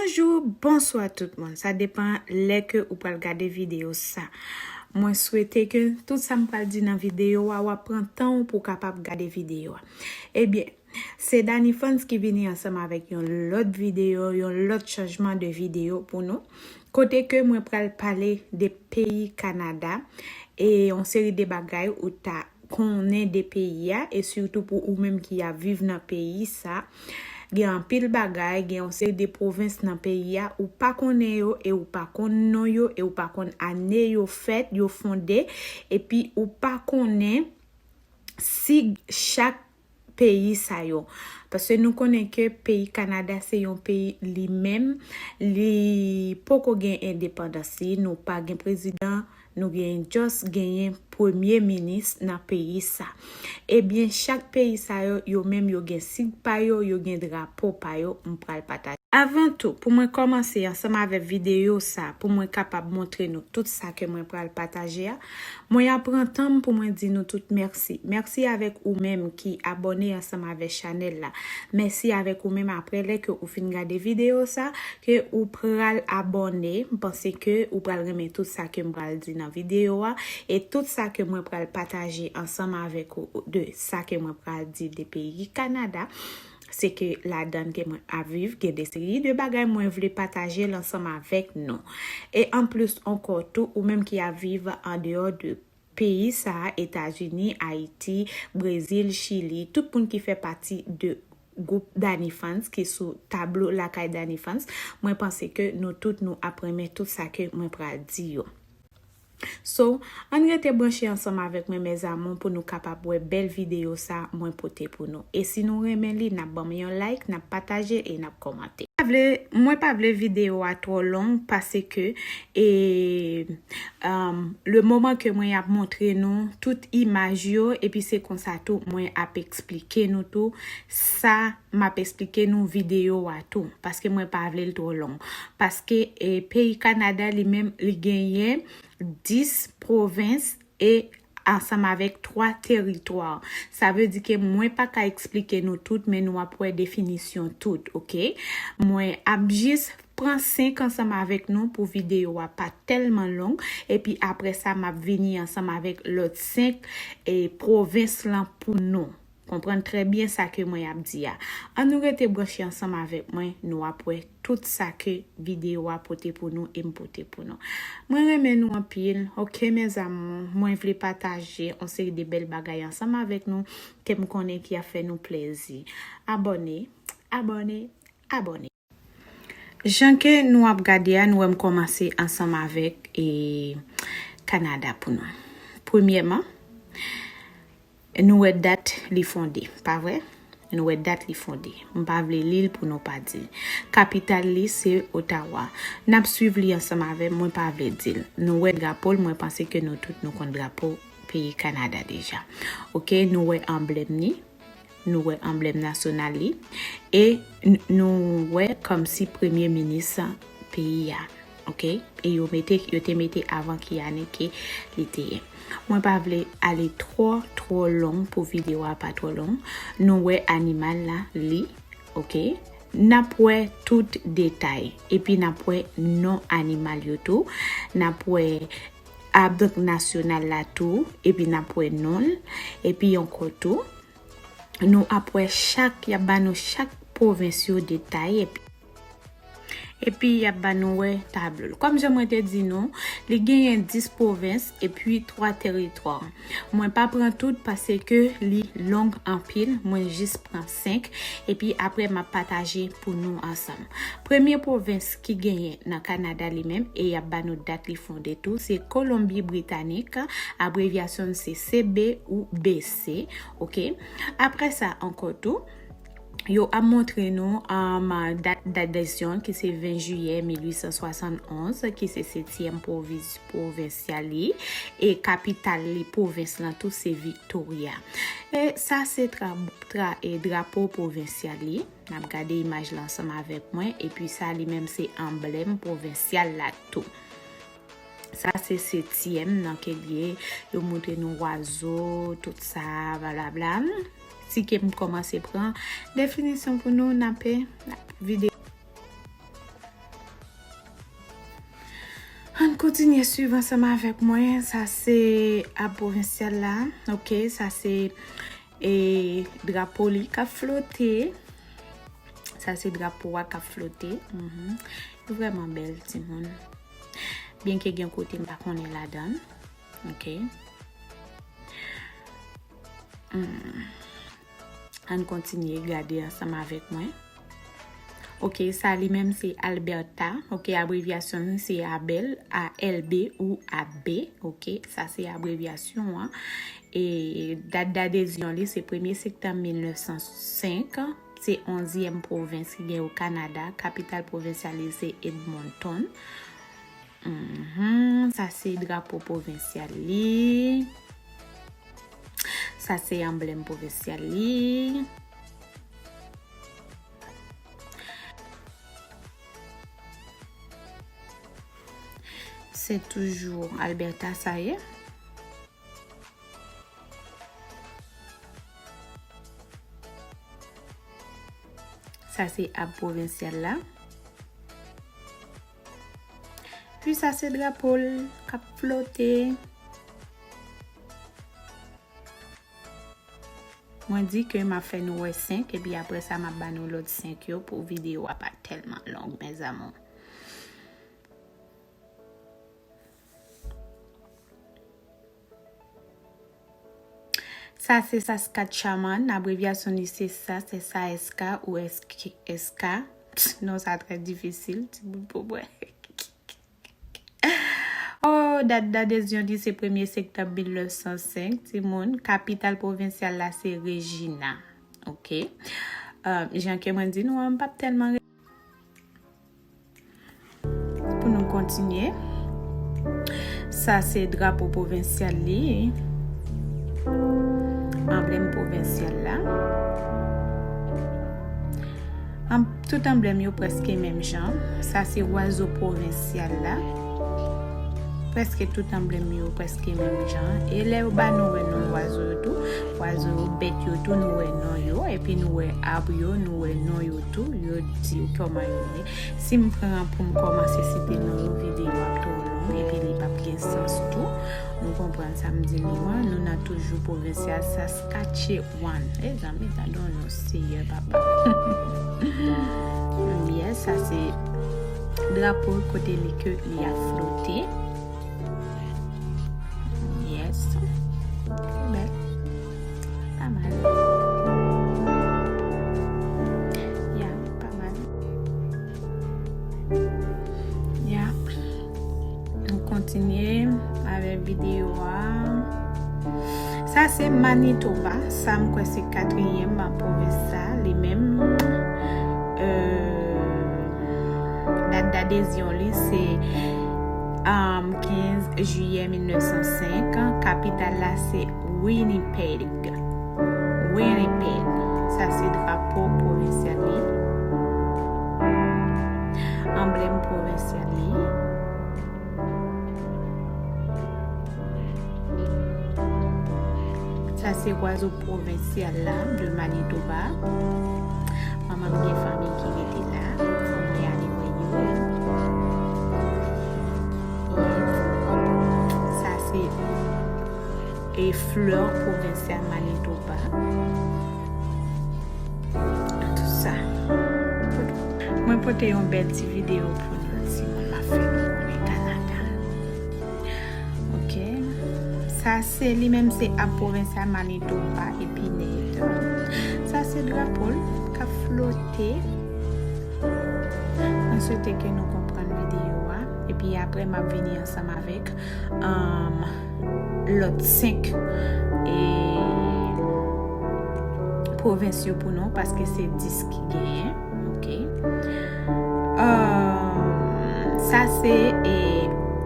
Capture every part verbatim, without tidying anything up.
Bonjou, bonswa tout moun. Sa depann lè ke ou pral gade videyo sa. Mwen swete ke tout sa m pral di nan videyo a, w ap pran tan w pou w kapab gade videyo a. Ebyen, se Dani Fans ki vini ansanm avèk yon lòt videyo, yon lòt chanjman de videyo pou nou. Kote ke mwen pral pale de peyi Kanada e yon seri de bagay ou ta konnen de peyi a, e sitou pou ou menm ki ap viv nan peyi sa. Gen anpil bagay, gen yon seri de pwovens nan peyi a, ou pa konnen yo, e ou pa konn non yo, e ou pa konn ane yo fèt, yo fonde, epi ou pa konnen sig chak peyi sa yo. Paske nou konnen ke peyi Kanada se yon peyi li menm, li poko gen endepandans li, nou pa gen prezidan, nou gen just genyen premye minis nan peyi sa. Ebyen, chak peyi sa yo, yo menm yo gen sig pa yo, yo gen drapo pa yo, m pral pataje. Avan tou, pou mwen kòmanse ansanm avèk videyo sa, pou mwen kapab montre nou tout sa ke mwen pral pataje a, mwen ap pran tan m pou mwen di nou tout mèsi. Mèsi avèk ou menm ki abòne ansanm avèk chanèl la. Mèsi avèk ou menm apre lè ke ou fin gade videyo sa, ke ou pral abòne. M panse ke ou pral renmen tout sa ke m pral di nan videyo a, e tout sa ke mwen pral pataje ansanm avèk ou de sa ke mwen pral di de peyi Kanada. Se ke ladan ke mwen ap viv, gen de seri de bagay mwen vle pataje l ansanm avèk nou. E anplis ankò tou, ou menm ki ap viv andeyò de peyi sa a, Etazini, Ayiti, Brezil, Chili, tout moun ki fè pati de gwoup Dani Fans, ki sou tablo lakay Dani Fans, mwen panse ke nou tout nou ap renmen tout sa ke mwen pral di yo. So, ann rete branche ansanm avèk mwen, mes amours, pou nou kapab wè bèl videyo sa mwen pote pou nou. E si nou renmen li, n ap ban m yon like, n ap pataje e n ap kòmante. Pa vle, mwen pa vle videyo a twò long, paske, e, um, le moman ke mwen ap montre nou tout imaj yo, epi se konsa tou mwen ap eksplike nou tou sa m ap eksplike nou videyo a tou, paske mwen pa vle l twò long. Paske, e, peyi Kanada li menm, li genyen dis pwovens e ansanm avèk twa teritwa. Sa vle di ke mwen pa ka eksplike nou tout, men nou ap wè definisyon tout, oke? Mwen ap jis pran senk ansanm avèk nou pou videyo a pa tèlman long, epi apre sa, m ap vini ansanm avèk lòt senk, e, pwovens lan pou nou. Konprann trè byen sa ke mwen ap di a. Ann nou rete branche ansanm avèk mwen, nou ap wè tout sa ke videyo a pote pou nou e m pote pou nou. Mwen renmen nou anpil, oke, mes amours? Mwen vle pataje yon seri de bèl bagay ansanm avèk nou ke m konnen ki ap fè nou plezi. Abòne, abòne, abòne. Jan ke nou ap gade a, nou wè m kòmanse ansanm avèk, e, Kanada pou nou. Premyèman, nou wè dat li fonde, pa vre? Nou wè dat li fonde. M pa vle li l pou nou pa di l. Kapital li se Ottawa. N ap swiv li ansanm avè m, mwen pa vle di l. Nou wè drapo l, mwen panse ke nou tout nou konn drapo peyi Kanada deja. Oke, nou wè anblèm li. Nou wè anblèm nasyonal li, e n-, nou wè kòmsi premye minis peyi a, oke? E yo mete, yo te mete avan ki ane ke li te ye. Mwen pa vle ale twò, twò long pou videyo a pa twò long. Nou wè animal la, li, oke? N ap wè tout detay. Epi n ap wè non animal yo tou. N ap wè ab nasyonal la tou. Epi n ap wè non l. Epi ankò tou, nou ap wè chak, y ap ba nou chak pwovens yo detay, epi, epi y ap ba nou wè tablo l. Kòm jan mwen te di nou, li genyen dis pwovens epi twa teritwa. Mwen pa pran tout paske li long anpil, mwen jis pran senk, epi apre m ap pataje pou nou ansanm. Premye pwovens ki genyen nan Kanada li menm, e y ap ba nou dat li fonde tou, se Kolonbi Britanik, abrevyasyon l se C B ou B C, oke? Apre sa ankò tou, yo ap montre nou, um, dat, dat adezyon ki se ven jiyè mil uit san swasann onz, ki se setyèm pwoviz-, pwovensyal li, e kapital li, pwovens lan tou se Victoria. E sa se tra-, tra-, e drapo pwovensyal li. N ap gade imaj la ansanm avèk mwen, epi sa li menm se anblèm pwovensyal la tou. Sa se setyèm nan ke l ye, yo montre nou wazo, tout sa, blablabla. Si ke m kòmanse pran definisyon pou nou, n ap, n ap vide. Kontinye swiv ansanm avèk mwen. Sa se ab pwovensyal la. Ok, sa se e drapo li k ap flote. Sa se drapo a k ap flote. Mhm. Li vrèman bèl, timoun. Byenke gen kote m pa konnen ladan l. Ok. Hmm. Ann kontinye gade ansanm avèk mwen. Ok, sa li menm se Alberta. Ok, abrevyasyon li se abèl, A L B ou A B. Ok, sa se abrevyasyon an. E dat dadezyon li se premye septanm mil nèf san senk. Se onzyèm pwovens ki gen o Kanada. Kapital pwovensyal li se Edmonton. Mhm, sa se drapo pwovensyal li. Sa se anblèm pwovensyal li. Se toujou Alberta sa ye. Sa se ab pwovensyal la. Pi sa se drapo l k ap flote. Mwen di ke m ap fè nou wè senk, epi apre sa m ap ba nou lòt senk yo pou videyo a pa tèlman long, mes amours. Sa se Saskatchewan, abrevyasyon li se sa, se S A S K ou S K, S K. Non, sa trè difisil, timoun pou mwen. Oh, dat dadezyon li se premye septanm mil nèf san senk, timoun. Kapital pwovensyal la se Regina. Ok. Euh, jan ke mwen di nou an, m p ap tèlman re-, pou nou kontinye. Sa se drapo pwovensyal li. Anblèm pwovensyal la. An-, tout anblèm yo prèske menm jan. Sa se wazo pwovensyal la. Prèske tout anblèm yo prèske menm jan. E lè yo ba nou wè non wazo yo tou, wazo yo, bèt yo tou, nou wè non yo, epi nou wè ab yo, nou wè non yo tou, yo di kòman yo ye. Si m pran pou m kòmanse site non yo, videyo ap twò long, epi li p ap gen sans tou. Nou konprann sa m di nou an, nou nan toujou pwovensyal Saskatchewan. Wan. Mezanmi, gade yon non, Seyè papa. Yes, sa se drapo kote li ke li ap flote. Yes. Bèl. Pa mal. Ya, pa mal. Ya. Nou kontinye avèk videyo a. Sa se Manitoba. Sa m kwè se katriyèm pwovens sa. Li menm, euh, dat dadezyon li se, um, kenz jiyè mil nèf san senk. Kapital la se Winnipeg. Winnipeg. Sa se drapo pwovensyal li. Anblèm pwovensyal li. Sa se wazo pwovensyal la de Manitoba. Manman m gen fanmi ki rete la. Fò mwen ale wè yo. Yes. Sa se e flè pwovensyal Manitoba. Tout sa. Mwen pote yon bèl ti videyo pou nou, timoun, m ap fè nou konnen Kanada. Ok. Sa se li menm, se ab pwovensyal Manitoba epi nèt. Sa se drapo l k ap flote. Mwen swete ke nou konprann videyo a. Epi apre, m ap vini ansanm avèk, um, lòt senk, e, pwovens yo pou nou, paske se dis ki genyen. Ok. Um, sa se, e,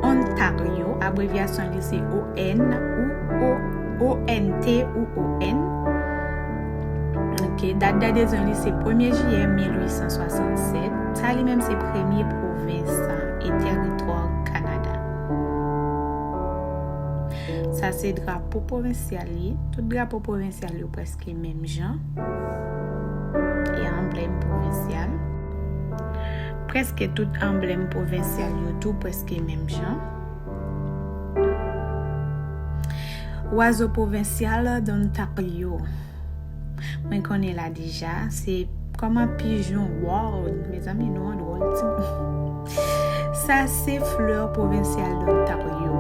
Ontario, abrevyasyon li se O N ou O, O N T ou O N. Ok, dat dadezyon li se premye jiyè mil uit san swasannsèt. Sa li menm se premye pwovens e tèritwa Kanada. Sa se drapo pwovensyal li. Tout drapo pwovensyal yo prèske menm jan. E anblèm pwovensyal. Prèske tout anblèm pwovensyal yo tou prèske menm jan. Oiseau provincial d'Ontario. Mwen konnen la deja, se kòman pigeon world. Mezanmi, non an dwòl, timoun. Sa se fleur provinciale d'Ontario.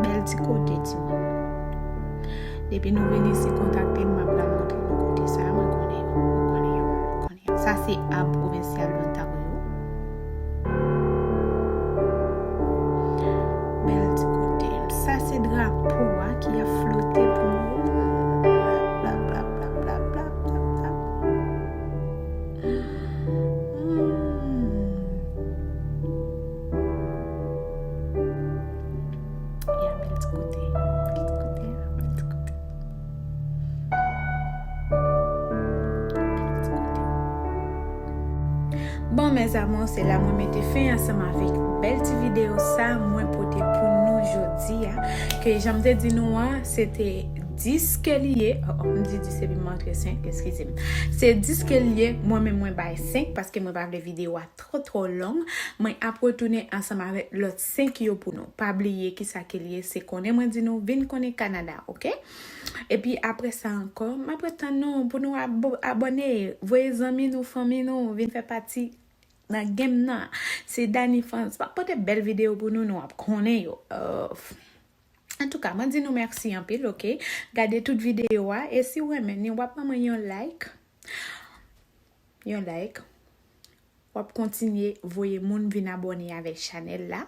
Bèl ti kote, timoun. Depi nou vin isi, kontakte m, m ap pral montre nou kote sa. Mwen konnen, mwen konnen, mwen konnen. Sa se arbre provincial d'Ontario. Bèl ti kote. Sa se drapo a ki ap flote pou nou. Bla, bla, bla, bla, bla, bla, bla. Hmm. Ya, bèl ti kote. Bèl ti kote, bèl ti kote. Bon, mes amours, se la mwen mete fen ansanm avèk bèl ti videyo sa mwen pote pou nou jodi a. Ke jan m te di nou an, se te dis ke li ye. Oh, oh, m di dis epi m antre senk, eskize m. Se dis ke li ye, mwen menm mwen bay senk paske mwen pa vle videyo a twò twò long. Mwen ap retounen ansanm avèk lòt senk yo pou nou. Pa bliye kisa ke li ye, se konnen mwen di nou vin konnen Kanada, oke? Epi apre sa ankò, m ap ret tann nou pou nou abo- abòne, voye zanmi nou, fanmi nou, vin fè pati nan game nan. Se Dany Fans. M ap pote bèl videyo pou nou, nou ap konnen yo. Euh, antouka, mwen di nou mèsi anpil, oke? Gade tout videyo a, e si w renmen ni, w ap ban mwen yon like. Yon like. W ap kontinye voye moun vin abòne avèk chanèl la,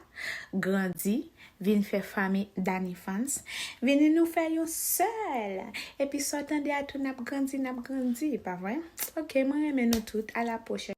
grandi, vin fè fanmi Dany Fans. Vini nou fè yon sèl. Epi sa w tande a tou, n ap grandi, n ap grandi, pa vre? Oke, mwen renmen nou tout. A la pwochèn.